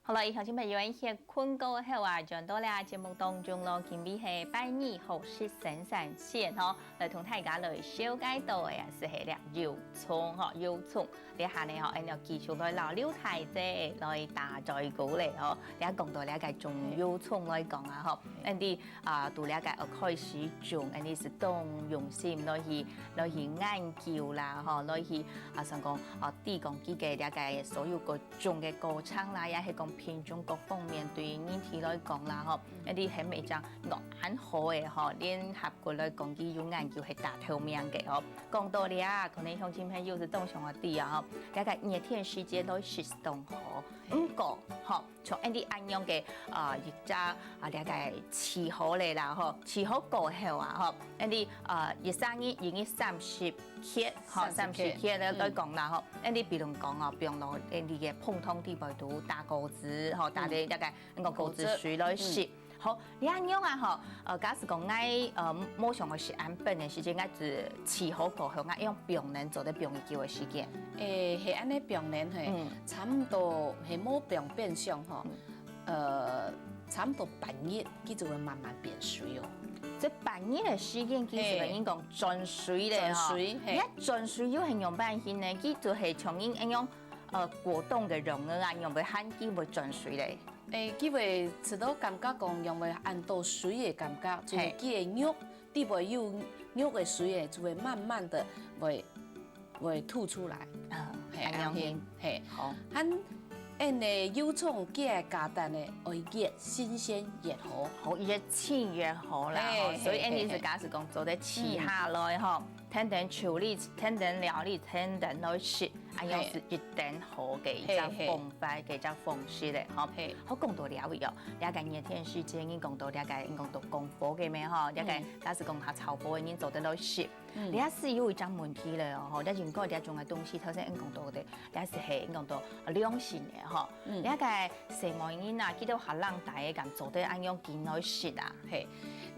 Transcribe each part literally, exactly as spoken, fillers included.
好了，鄉親朋友，一歇睏過後啊，轉到這節目當中咯。今日係拜二好食生產線吼，來同大家來紹介到个啊，就係這油蔥吼，油蔥。這下呢吼，恁樣繼續來摎劉大姐來打嘴鼓咧吼。這講到這个種油蔥來講啊吼，恁樣啊，對這个開始種，恁樣係當用心來去來去研究啦吼，來去啊，想講啊，提供佢个這个所有个 種个過程啦，也係講品種各方面對人體來講啦吼，一定係一隻恁好个吼，聯合國來講，佢有研究係打頭名个吼。講到這，可能鄉親朋友就當想愛知啊吼，這个熱天時節來食當好，毋過吼，像恁樣个啊一隻啊這个氣候咧啦吼，氣候過後啊吼，恁樣啊一三日一日三十 克，吼，三十克來講啦吼。恁樣比如講哦，放落恁樣个膨湯底背肚打果汁，吼，打个大概用果汁水來食。好，這樣啊吼，呃，假使講𠊎呃無想愛食恁冰个時節，𠊎就起好過後，𠊎用冰冷做得放幾久个時間？誒，係恁樣冰冷嘿，差毋多係無放冰箱吼，呃，差毋多半日，佢就會慢慢變水哦。這半日个時間，其實人講轉水咧吼，轉水，嘿，你看轉水又係仰般形呢？佢就係像人恁樣，呃，果凍个容器啊，仰般形佢會轉水咧？誒，佢會食到感覺講仰般恁多水个感覺，就係佢个肉，底背有肉个水个，就會慢慢个會 會吐出來。啊，嘿，恁樣形。嘿，好。恁樣个油蔥佢个價值呢，愛越新鮮越好。好，越新越好啦，吼。所以恁樣係假使講做得試下來吼，天天處理，天天料理，天天來食，恁樣係一等好个一隻方法，个一隻方式咧，吼。嘿，好，講到這位哦，這个熱天時節，你講到這个，你講到講火个咩吼？這个假使講較燥火个，你做得來食。 這係有一隻問題咧哦，吼，這應該這種个東西，頭先講到个，這係講到涼性个吼。這个細妹人啊，佢兜較冷帶个，敢做得恁樣緊來食啊？嘿，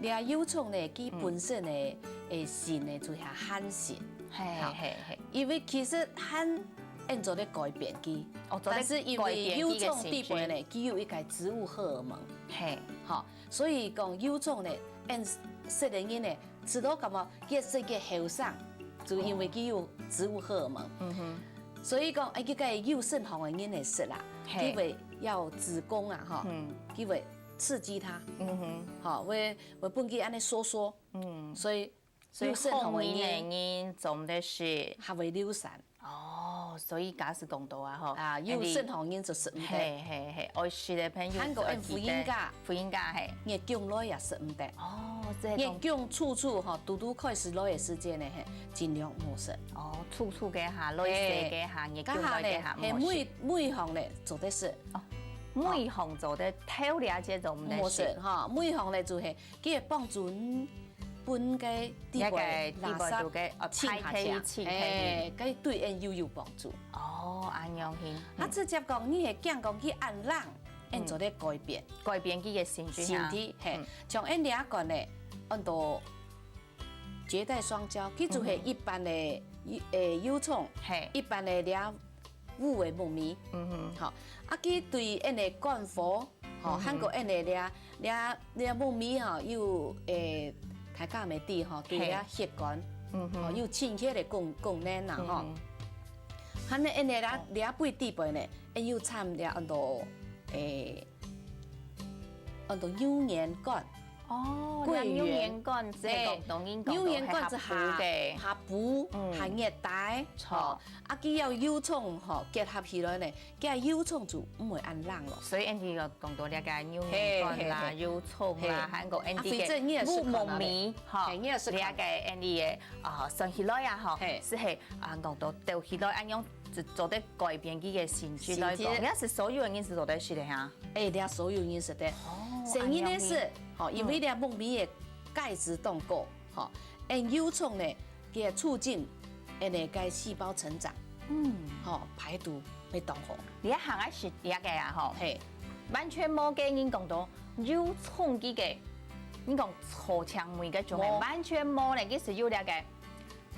這油蔥呢，佢本身呢，誒，性呢就係寒性。嘿嘿嘿，因為其實寒，恁做得改變佢，哦，但是因為油蔥底背呢，佢有一個植物荷爾蒙，嘿，吼，所以講油蔥呢，恁食个人呢， 食到感覺越食越後生，就因為佢有植物荷爾蒙。嗯哼。所以講，哎，佢个有腎虛个人來食啦，嘿，佢會要子宮啊，吼，嗯，佢會刺激佢，嗯哼，吼，會會分佢恁樣縮縮，嗯，所以所以有腎虛个人，後面个人做毋得食，還會流產。 哦，所以假使講到啊，吼，啊，有腎虛人就食毋得。嘿嘿嘿，愛食个朋友，還過恁婦人家，婦人家嘿，月經來也食毋得。哦，這月經初初吼，拄拄開始來个時節呢，嘿，盡量莫食。哦，初初个下，來勢个下，月經來个下，嘿，莫食。尾尾項呢，做得食。哦，尾項做得，頭兩節做毋得食。莫食吼，尾項呢就係，佢會幫助 分該底背垃圾清下淨，哎，該對𫣆又有幫助。哦，恁樣形。啊，直接講，你係驚講佢恁冷，𫣆做得改變。改變佢个性質啊。性質，嘿，像𫣆這一罐呢，安到絕代雙驕，佢就係一般个，誒，油蔥，嘿，一般个這烏个木耳，嗯哼，吼，啊，佢對𫣆个肝火， 吼，還過恁呢這這這木耳吼，有誒，大家毋知吼，對這血管，吼，有清血个功功能啦吼。還呢恁呢這這背底背呢，恁有摻這安到誒，安到牛年柑。哦，桂圓。牛年柑，這个當然講牛年柑係下下補个，下補，下熱帶，吼，啊，佢要油蔥吼結合起來呢， 該油蔥就毋會恁冷咯。所以𫣆就講到這个牛年柑啦、油蔥啦，還過𫣆个烏木耳，吼，這个𫣆个啊，算起來啊，吼，係係啊，講到鬥起來，恁樣就做得改變佢个性質來講，也係所有个人係做得食个哈。誒，這所有人食得，哦，細人仔食，吼，因為這木耳个鈣質當高，吼，恁油蔥呢， 佢會促進恁呢个細胞成長，嗯，吼，排毒會當好。你一行愛食這个啊，吼，嘿，完全無个人講到油蔥佢个，你講草青梅个種个，完全無咧，佢係有這个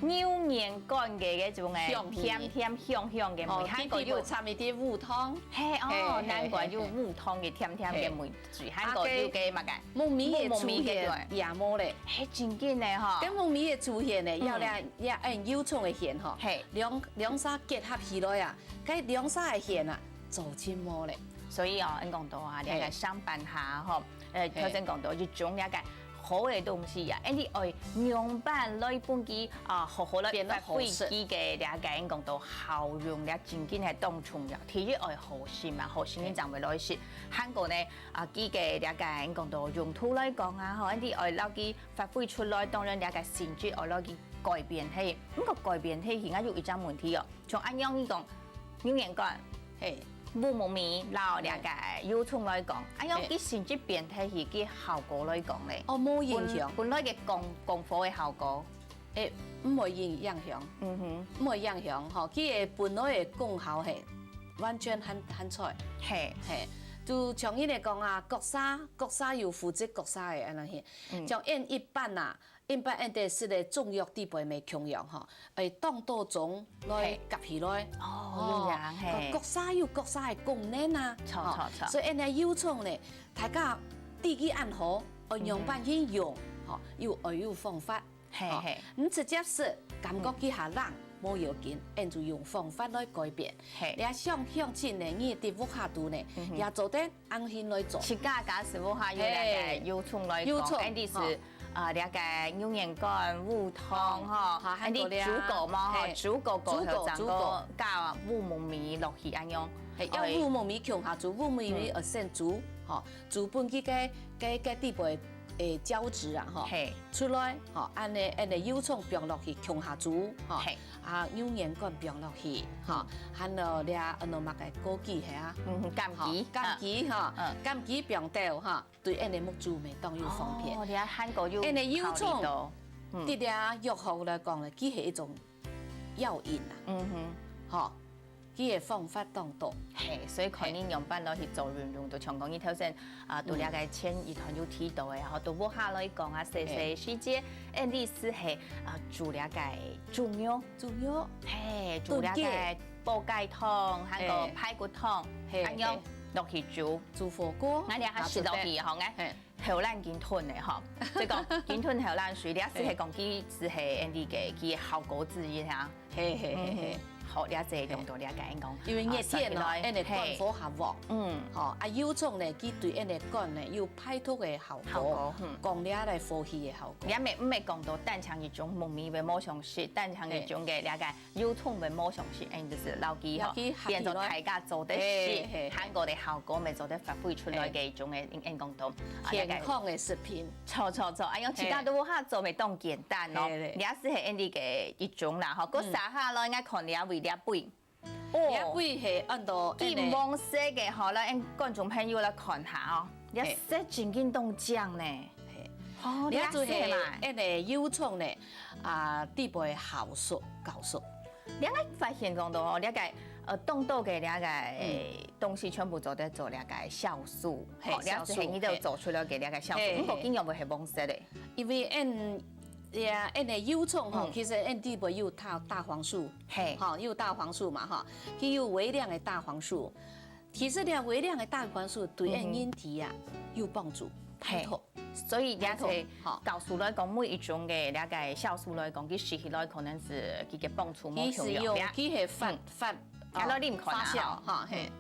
牛眼乾个該種个香味。甜甜香香个味，哦，還過有佢底背摻一滴烏糖。嘿，哦，嘿，嘿，難怪有烏糖个甜甜个味緒，嘿，嘿。還過有个麼个？木耳个出現也無咧。嘿，真緊个吼。跟木耳个出現呢，嗯。要咧，也，哎，油蔥个芡吼，嘿。兩，兩儕結合起來啊，該兩儕个芡啊，做真無咧。所以哦，恁講到啊，嘿。這个上班下吼，呃，嘿。頭先講到一種這个 好个東西啊，恁樣愛仰般來分佢啊，好好來發揮佢个這个，𠊎講到效用，這真經係當重要。第一愛好食嘛，好食人正會來食。還過呢，啊，佢个這个，𠊎講到用途來講啊，吼，恁樣愛摎佢發揮出來，當然這个性質愛摎佢改變忒。毋過改變忒，現在有一隻問題哦，像恁樣你講，牛眼乾，嘿。 烏木耳摎這个油蔥來講，哎喲，嘿。佢性質變忒去，佢效果來講咧，哦，無影響。本，本來个降，降火个效果，誒，毋會影，影響，嗯哼。毋會影響吼，佢个本來个功效係完全還，還在。嘿。嘿，就像你來講啊，各儕，各儕有負責各儕个恁樣去，嗯。像𠊎一般啊， 一般恁樣食个中藥底背乜共樣吼，愛當多種來，嘿。合起來。哦，有影，嘿。各，各儕有各儕个功能啊，著，吼，著，著。所以恁樣油蔥呢，大家知佢恁好，愛仰般去用，嗯哼。吼，又愛有方法，嘿，吼。嘿。你直接食，感覺佢較冷，嗯。無要緊，𠊎就用方法來改變。嘿。你啊，像，像親呢，你佇屋下肚呢，嗯哼。也做得 恁樣來做。自家家私屋下有這个，嘿。油蔥來講，油蔥，恁樣係，吼。啊，這个牛眼乾、烏糖，哦，吼，好，恁樣煮過嘛，吼，還有這，嘿。煮過過後，煮過，正過，煮過。加烏木耳落去恁樣。嘿，用烏木耳共下煮，烏木耳，嗯。呃，先煮，吼，煮分佢个，个，个底背，誒，膠質啊，吼，嘿。出來，吼，恁樣，恁樣油蔥放落去共下煮，吼。嘿。 啊，牛眼乾放落去，吼，還有這，呃，麼个枸杞係啊？嗯，枸杞。吼，枸杞，吼，嗯。枸杞放掉，吼，對𠊎个目珠乜當有方便。哦，這還過有𠊎个油蔥，考慮到。嗯。對這藥學來講呢，佢係一種藥引啊。嗯哼。吼，佢个方法當多。嘿，所以看你仰般落去做運用，嘿。就像講你頭先 啊，對這个前一段有提到个，吼，對屋下來講啊，細細時節，嘿。𠊎等係，啊，煮這个豬肉。豬肉。嘿，煮這个燉雞。煲雞湯，還有排骨湯，嘿。恁樣落去煮。嘿。煮火鍋。𠊎等下食落去，啊，吼，𠊎，嘿。口瀾緊吞个，吼。所以講，緊吞口瀾水，這係，嘿。講佢係𠊎等个，佢个效果之一啊。 嘿，嘿，嘿，嘿。嗯，好，了解，嘿。用到了解，應講，因為熱天哦，啊，食起來，𠊎等肝火較旺。嘿。嗯。吼，啊，油蔥呢，佢對𠊎等肝呢有排毒个效果，效果，嗯。降這个火氣个效果。也毋係，毋係講到單淨一種木耳會無相食，單淨一種个了解，嘿。油蔥會無相食，𠊎等就係摎佢吼，摎佢合起來。變做大家做得食，嘿，嘿，嘿。還過个效果，乜做得發揮出來个一種个，嘿。應，應講到，啊，了解。健康个食品。著，著，著，哎喲，自家都下做，嘿。乜當健 單哦，嘿，嘿。這係𠊎等个一種啦，吼，嗯。過續下來，𠊎看這位這杯。哦，這杯係恁樣，金黃色个，吼，來，𠊎等觀眾朋友來看下哦，這色真緊當靚呢。嘿。哦，這就係𠊎等个油蔥呢，啊，底背酵素，酵素。 這𠊎發現講到吼，這个，呃，當多个這个，嗯。東西全部做得做這个酵素，嘿，吼，這就係你兜做出來个這个酵素，酵素。嘿，毋過，嘿。今日會係黃色个。因為𠊎等，呀，𠊎等个油蔥吼，嗯。其實𠊎等底背有大，大黃素，嘿。吼，有大黃素嘛，吼，佢有微量个大黃素。其實這微量个大黃素對𠊎等人體啊，嗯哼。有幫助，嘿。拜託。 所以這係，吼。酵素來講，每一種个這个酵素來講，佢食起來可能係佢个幫助無共樣，佢係用，佢係發，嗯。發，啊，來啉看啊，發酵，吼。哈，嘿。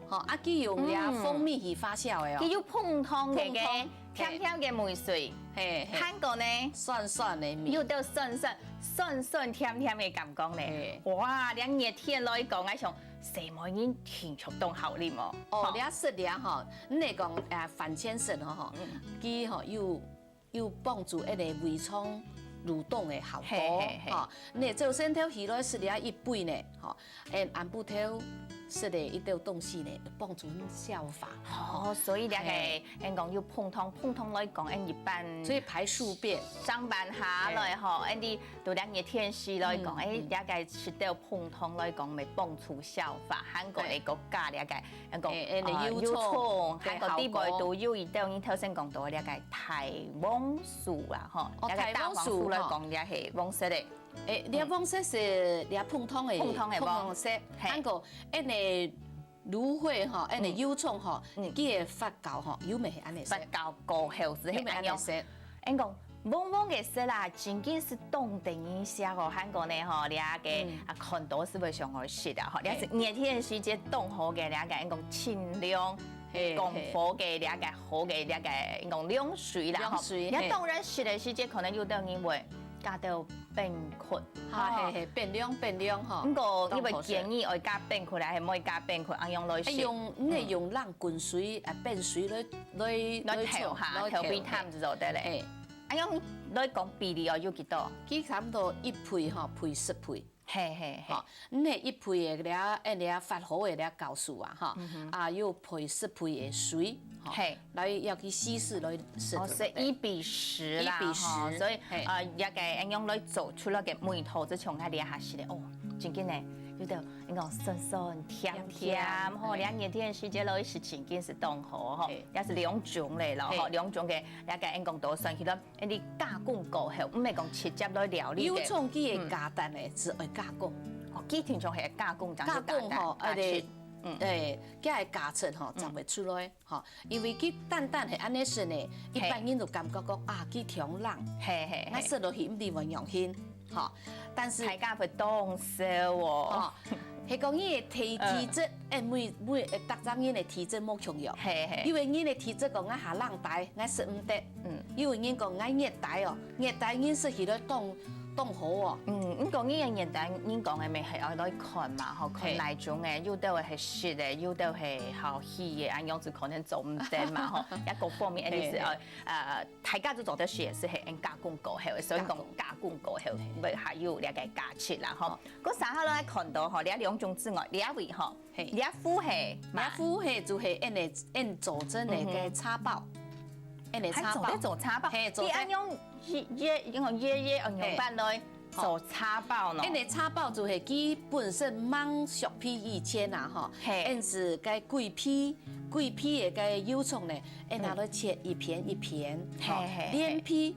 吼，啊，佢用這蜂蜜去發酵个哦。嗯。佢有膨脹个，膨脹，甜甜个味緒，嘿，嘿。還過呢，酸酸个味。有兜酸酸，酸酸甜甜个感覺呢。嘿。哇，這熱天來講，𠊎想 細妹人聽著當好啉哦。哦，吼。這食了吼，你來講，啊，番梘素吼，吼，嗯。佢吼有，有幫助𠊎等胃腸蠕動个效果，嘿，嘿，嘿。吼。你朝晨頭起來食了一杯呢，吼，𠊎暗晡頭食个一兜東西呢，會幫助消化。哦，所以這个嘿，𠊎講有膨痛，膨痛來講，𠊎一般所以排宿便，上班下來吼，𠊎兜都這熱天時來講，嗯誒，這个食兜膨痛來講，會幫助消化，還過會个加這个，𠊎講誒誒呃有蔥有蔥，對還過裡背都有一兜，你頭先講到這个大黃素啦，吼，哦這个大黃素來大黃素講，這係黃色个。誒，這黃色係這膨痛个，膨痛个無膨痛色，嘿還過恁个蘆薈吼，恁个嗯油蔥吼，嗯佢个發酵吼，有無係恁个色發？酵過後係有無恁个恁樣。色？𠊎講黃黃个色啦，真經係當得人惜哦，還過呢吼，這个嗯啊看到係會想愛食啊，吼，這嘿係熱天時節當好个，這个𠊎講清涼，嘿降火个，這个好个，這个𠊎講涼水啦，吼，涼水嘿你當然食个時節可能有兜人會加兜冰塊，哈，嘿嘿，變涼變涼吼。毋過，你會當好食建議愛加冰塊，還係毋愛加冰塊？恁樣來食？愛用，你愛用冷滾水啊，冰水來來來調下，來調味淡就做得咧。嘿，恁樣來講比例哦，有幾多？佢差不多一倍吼，配十倍。嘿嘿嘿吼，，你係一倍个了，哎，你發好个了酵素啊，吼，啊，又配十倍个水，吼，嘿來要去稀釋來食。哦，所以一比十啦，一比十吼，所以嘿呃，這个恁樣來做出來个味道，就像𠊎這下食个，哦，真經呢，有兜人講酸酸甜甜，甜甜吼，嘿這熱天時節來食真經係當好吼嘿，也係兩種類咯，嘿吼，兩種个，這个恁講到算起來，哎，你加工過後，毋係講直接來料理个。有種佢个價值呢，只愛加工，哦，佢定著係加工，加工吼，加哎，切嗯，哎，佢个價值吼，做袂出來。 吼，因為佢單單係恁樣食呢，一般人就感覺講啊，佢傷冷，嘿嘿嘿，𠊎食落去毋知會仰形，吼。但是大家會當燒哦。吼，係講你个體體質，哎，每每逐隻人个體質無共樣。嘿嘿，有个人个體質講𠊎下冷帶，𠊎食毋得。嗯，有个人講𠊎熱帶哦，熱帶人食起來當當好哦。嗯，毋過你个年代，人講个乜係愛來看嘛，吼，看嘿哪種个，有兜係食个，有兜係好戲个，恁樣就可能做毋得嘛，吼，也各方面，恁樣係嘿呃呃，大家都做得食，係係恁加工過後，所以講加工過後，會還有這个價值啦，吼。該接下來看到吼，這兩種之外，這位吼，嘿這副係嘛這，副係就係恁个恁做成个个茶包，恁个茶包還做得。做茶包，嘿，做得佢恁樣一一用一一用用板來做茶包呢。恁个茶包就係佢本身吂削皮以前啊，吼，嘿恁時个桂皮，桂皮个个油蔥呢，恁拿來切一片一片，吼嘿嘿，嘿連皮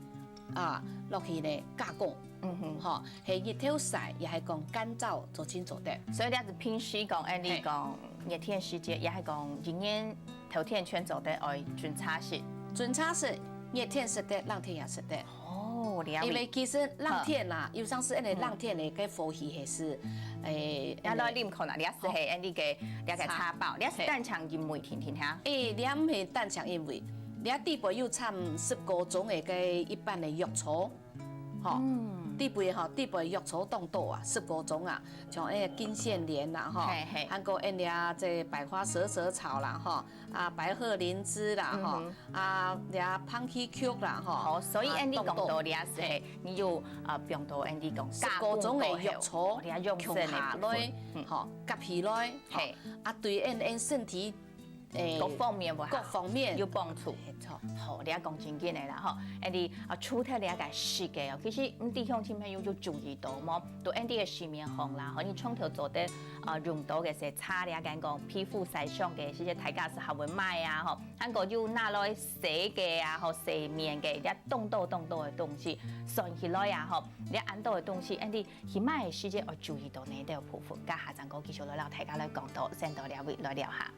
啊落去呢加工，嗯哼。吼，係日頭曬，也係講乾燥，做真做得。所以這係平時講，恁樣講熱天時節，也係講一年頭天全做得愛準茶食。準茶食，熱天食得，冷天也食得。哦，了解。因為其實冷天啦，有常時恁个冷天个个火氣係係，誒，也來啉看啊，這係恁樣个這个茶包，這係單淨因為甜甜哈。誒，這毋係單淨因為，這底背有摻十過種个个一般个藥草，吼，底背吼，底背藥草當多啊，十過種啊，像誒金線蓮啦，吼，嘿嘿還過恁樣這百花蛇舌草啦，吼，啊白鶴靈芝啦，吼，啊這蟛蜞蚻啦，吼，好，所以恁樣講到啊當多這係，你有啊，放到恁樣講十過種个藥草加工過後，這用共下來，吼，合起來，嘿，啊對恁恁身體，誒各方面不好，各方面有幫助。沒錯。好，你講真經个啦吼，恁樣啊，除忒這个食个哦，其實你弟兄姊妹有有注意到無？都恁樣个市面上啦，吼，你常透做得啊用到个係擦這个講皮膚曬傷个，其實大家係還會買啊，吼，還過有拿來洗个啊，吼，洗面个，這當多當多个東西，算起來啊，吼，這恁多个東西，恁樣去買个時節愛注意到哪兜部分，該下正過繼續來摎大家來講到，先到這位來尞下。